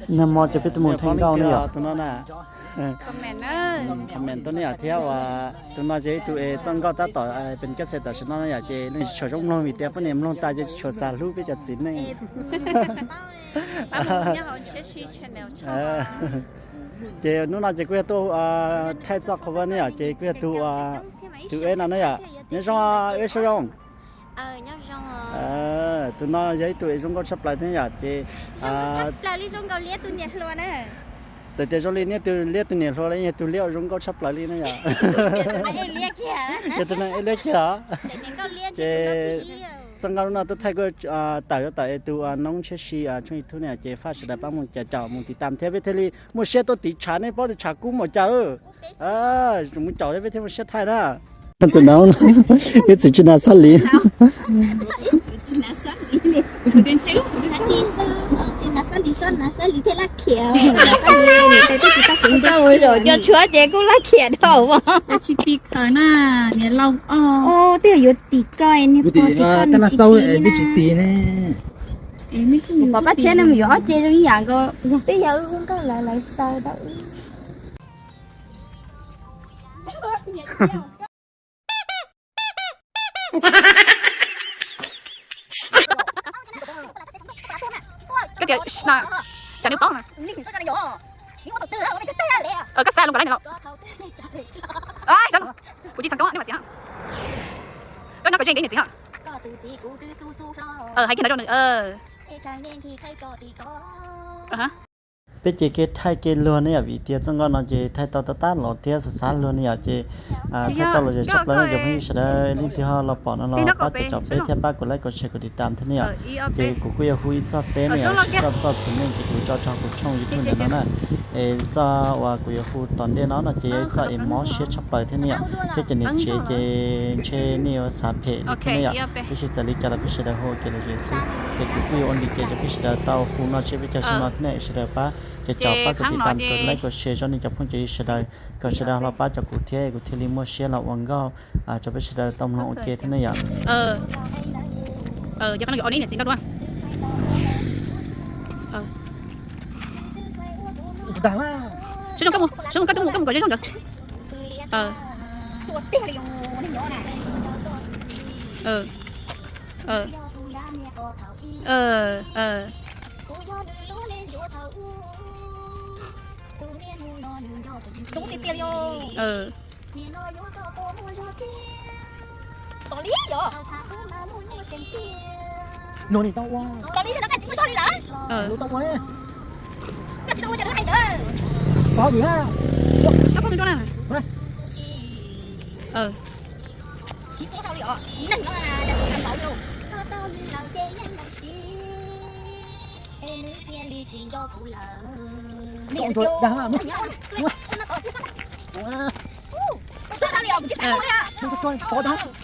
Nag hmo ces peb tuaj mus thaij nkauj ne yom. Tus no na, comment tuaj ne yom, thiab uas tus no ces ib tug es txoj nkauj tab tom pes kab xe tam sim no ne yom, ces leej tsis tshua zoo mloog vim tias poj niam mloog tas ces tsis tshua xav hlub peb cov txiv neej. Ces hnub no ces kuj yog tuaj thaij txoj qhov vab ne yom, ces kuj yog tus, tus eb no ne yom. Nyob zoo eb Saub Zoo. Tus no yog ib tug es zoo nkauj tshaj plaws thiab yom, ces txawm tias zoo li niaj tus liab tus niam hluas los yog tus liab uas zoo nkauj tshaj plaws li na yom. Yog tus neeg eb liab kiag os. Ces txoj nkauj no tuaj thaij kuj tawm yuav tawm es tus Noob Ntshiab Si tshooj YouTube ne, ces faj sawv daws pab mus caum caum mus tiv tam thiab peb thiaj li muaj siab tuaj tiv tshav, nej paub tiv tshav kub mus cas. Mus caum peb thiaj muaj siab thaij na. Tus no ib txwm tsis hnav xab li. Cov tshuab ces kuj laj khiam dhau. Tsis tim khaws na, niam laus os. Tej yuav tim koj, niag pog tim koj, nws tsis tim na. Pom pab tshiab ne mus yuav ob ce zoo ib yam nkaus. Twb yog wb hu nkauj lawv, lawv xaus tau wb. Koj tias cas nws paub na. Koj xa loo kom lawv los. Kuv tsis txheeb koj, nej mas txiv. Koj nyob kom ze nkev niam txiv. Hais kiag ntawd rau nws. Peb ces kev thaij kev luag ne yom, vim tias txoj nkauj no ces thaij tau tab tab los thiab xav xav luag ne yom, ces thaij tau los zem tshaj plaws ne cov phooj ywg sawv daws. Leej twg ho los pom no los pab caum caum peb thiab pab kuv like, kuv share, kuv tiv tam thiab ne yom. Ces kuv kuj yuav hu ib txoj teb ne yom, tsis txoj txoj txiv neej ces kuv tso rau kuv tshooj YouTube ntawm no na. Es txoj uas kuv yuav hu tom ntej no no ces yog ib txoj es mob siab tshaj plaws thiab ne yom, thiab cov niam tsev ces ntshe nej yuav xav phem li thiab ne yom. Tab sis txawm li cas los peb sawv daws hu ua ke los zem xwb, ces kuv kuj yuav ua ntim kev rau peb sawv daws tau hu no tshiab peb caug xyoo no thiab ne, sawv daws pab caum caum pab kuv tiv tam, kuv like, kuv share rau nej cov phooj cov ywg sawv daws, kom sawv daws los pab caum kuv thiab kuv thiaj li muaj siab los ua nkauj rau peb sawv daws tau mloog ua ke thiab ne yom. Tiag tiag li. Tom li yom. No li tau ua. Tom li no koj tsis muaj zog li lawm. Tau ua. Koj tsis tau ua cas lawv hais ntawd. Tau ua. Tsis tau poj nrog na. Tsis xub tau li os. Neeg no na, cas xub tau li.